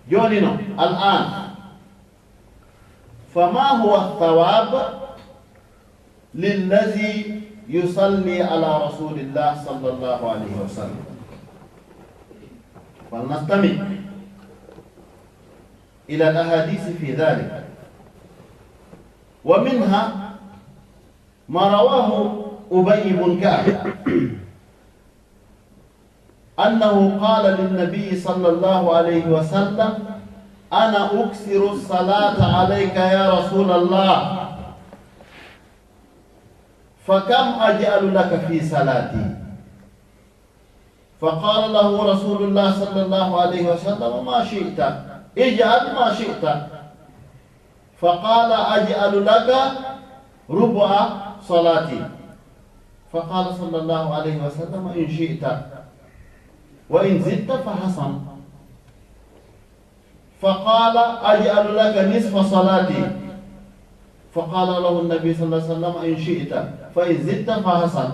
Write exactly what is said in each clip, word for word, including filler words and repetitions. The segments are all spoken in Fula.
Jooni noon, الآن، فما هو الثواب للذي يصلي على رسول الله صلى الله عليه وسلم؟ فلنستمع إلى الأحاديث في ذلك، ومنها ما رواه أبي بن كعب أنه قال للنبي صلى الله عليه وسلم: "أنا أكثر الصلاة عليك يا رسول الله، فكم أجعل لك في صلاتي؟" فقال له رسول الله صلى الله عليه وسلم: "ما شئت، اجعل ما شئت." فقال: "أجعل لك ربع صلاتي." فقال صلى الله عليه وسلم: "إن شئت، وإن زدت فحسن." فقال: "أجعل لك نصف صلاتي." فقال له النبي صلى الله عليه وسلم: "إن شئت، فإن زدت فحسن."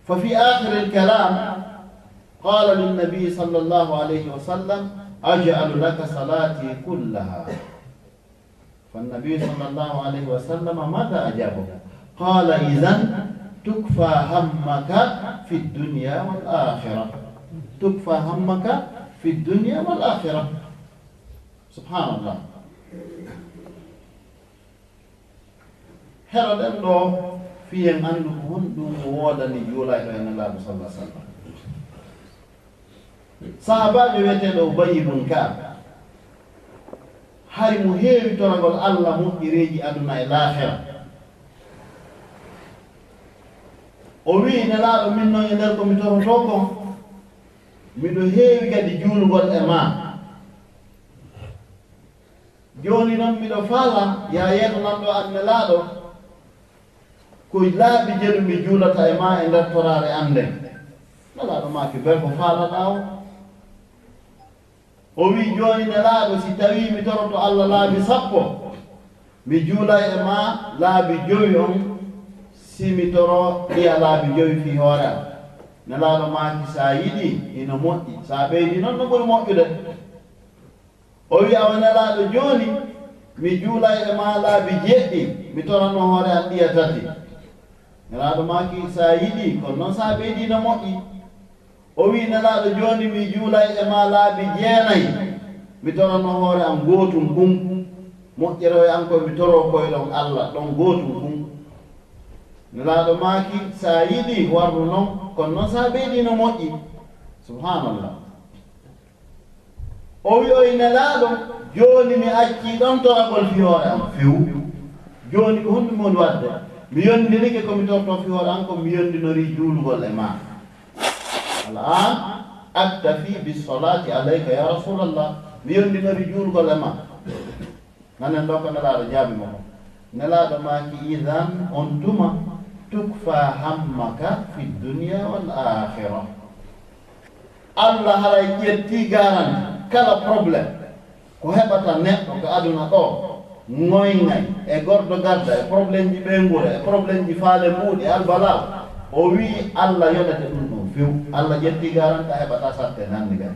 ففي آخر الكلام قال للنبي صلى الله عليه وسلم: "أجعل لك صلاتي كلها." فالنبي صلى الله عليه وسلم ماذا أجابه؟ قال: "إذن تكفى همك في الدنيا والآخرة. تكفى همك في الدنيا والآخرة." سبحان الله. Heɗoɗen ɗo, fii en anndu ko honɗum woodani juulayɗo e Nelaaɗo sallallahu alaihi wasallam. Sahaabaajo wiyeteeɗo Ubayy ibn Ka'b, hari mo heewi toragol Allah moƴƴereeji aduna e laakhira. O wi'i, "Nelaaɗo, min non e nder ko mi torotoo kon, miɗo heewi kadi juulugol e maa. Jooni non miɗo faala, yaa yeeso nan ɗo an Nelaaɗo, ko laabi jeɗu mi juulata e maa e nder toraare an nden." Nelaaɗo maaki, "Bee ko faalaɗaa o?" O wi'i, "Jooni Nelaaɗo, si tawii mi toroto Allah laabi sappo, mi juulay e maa laabi jowi on, si mi toro ɗiya laabi jowi fii hoore an." Nelaaɗo maaki, "Si a yiɗi, hino moƴƴi. Si a ɓeydi non, no ɓuri moƴƴude." O wi'i, "Awa Nelaaɗo, jooni mi juulay e maa laabi jeɗɗi, mi torano hoore an ɗiya tati." Nelaaɗo maaki, "Si a yiɗi, kono non si a ɓeydi no moƴƴi." O wi'i, "Nelaaɗo, jooni mi juulay e maa laabi jeenay, mi torano hoore an gootun kun. Moƴƴere an ko mi toroo koyɗon Allah, ɗon gootun kun." Nelaaɗo maaki, "Si a yiɗi, warru non, kono non si a ɓeydi no moƴƴi." Subhaanallah. O wi'oy, "Nelaaɗo, jooni mi accii ɗon toragol fii hoore am few. Jooni ko honɗum woni waɗde? Mi yondirike ko mi torotoo fii hoore am, ko mi yondinorii juulugol e maa. الآن أكتفي بالصلاة عليك يا رسول الله. Mi yondinorii juulugol e maa." Nanen ɗo ko Nelaaɗo jaabi mo ko. Nelaaɗo maaki, "Idan on tuma, تكفى همك في الدنيا والآخرة." Allah haray ƴettii garanti kala problème ko heɓata neɗɗo ka aduna ɗo, ŋoyŋay e gordo garda e problèmeji ɓeynguure e problèmeji faale mbuuɗi albalaa, o wi'i Allah yonete ɗum ɗon few. Allah ƴettii garanti a heɓata satte nanni gay.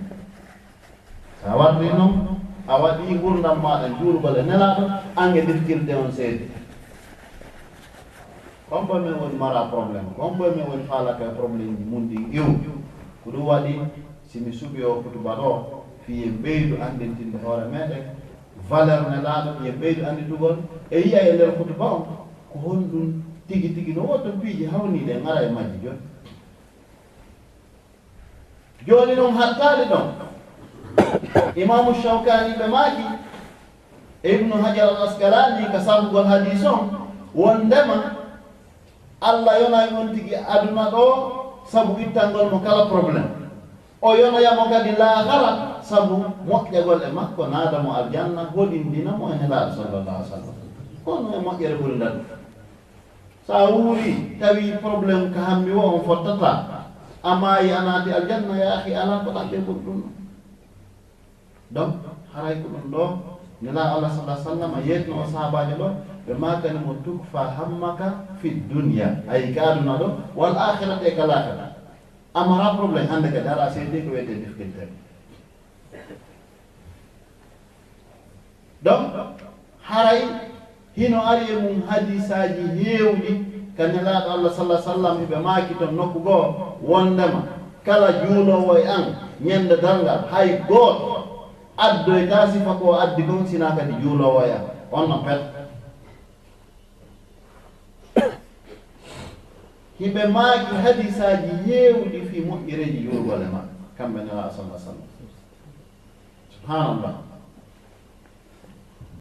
Sa warri noon, a waɗii ngurdam maaɗa juulugol e Nelaaɗo, an e deftirde on seedi. Ko hombo e men woni mara problème? Ko hombo e men woni faalaka e problèmeji mun ɗin iw? Ko ɗum waɗi, si mi suɓii oo kutuba ɗoo, fii en ɓeydu anndintinde hoore meɗen valeur Nelaaɗo, en ɓeydu annditugol, e yi'a e nder kutuba on, ko honɗum tigi tigi no woodi piiji hawniiɗi en ara e majji jooni. Jooni noon hattaali ɗon. Imaamu Shawkaani ɓe maaki, e Ibnu Hajar al Asqalaani ka sarhugol hadiis on, wonndema Allah yonay on tigi aduna ɗoo sabu ittangol mo kala problème. O yonoya mo kadi laahara sabu moƴƴagol e makko, naada mo aljanna, hoɗindina mo e Nelaaɗo sallallahu alaihi wasallam. Kono e moƴƴere ɓuri ndan. Sa wuuri, tawi problème ka hammi wo on fottata, a maayi a naati aljanna, yaa akhi, alaa ko ɗaɓɓe ɓuri ɗum. Donc, haray ko ɗum ɗo, Nelaaɗo Allah sallallahu alaihi wasallam yeetno o sahaabaajo ɗo, ɓe maakani mo, "تكفى همك في الدنيا", ay ka aduna ɗo, "والآخرة", e ka laakara. A mara problème hannde kadi, hara seydi ko wiyetee difficulté. Donc, haray hino ari e mum hadisaaji heewɗi ka Nelaaɗo Allah sallallahu alaihi wasallam, hiɓe maaki ton nokku goo wondema kala juuloowo e an ñande darngal, hay gooto addoyta sifa ko o addi kon, sinaa kadi juuloowo e an. On non pet. Hiɓe maaki hadisaaji heewɗi fii moƴƴereeji juulgol e maɓɓe, kamɓe Nelaaɗo sallallahu alaihi wasallam. Subhanallah.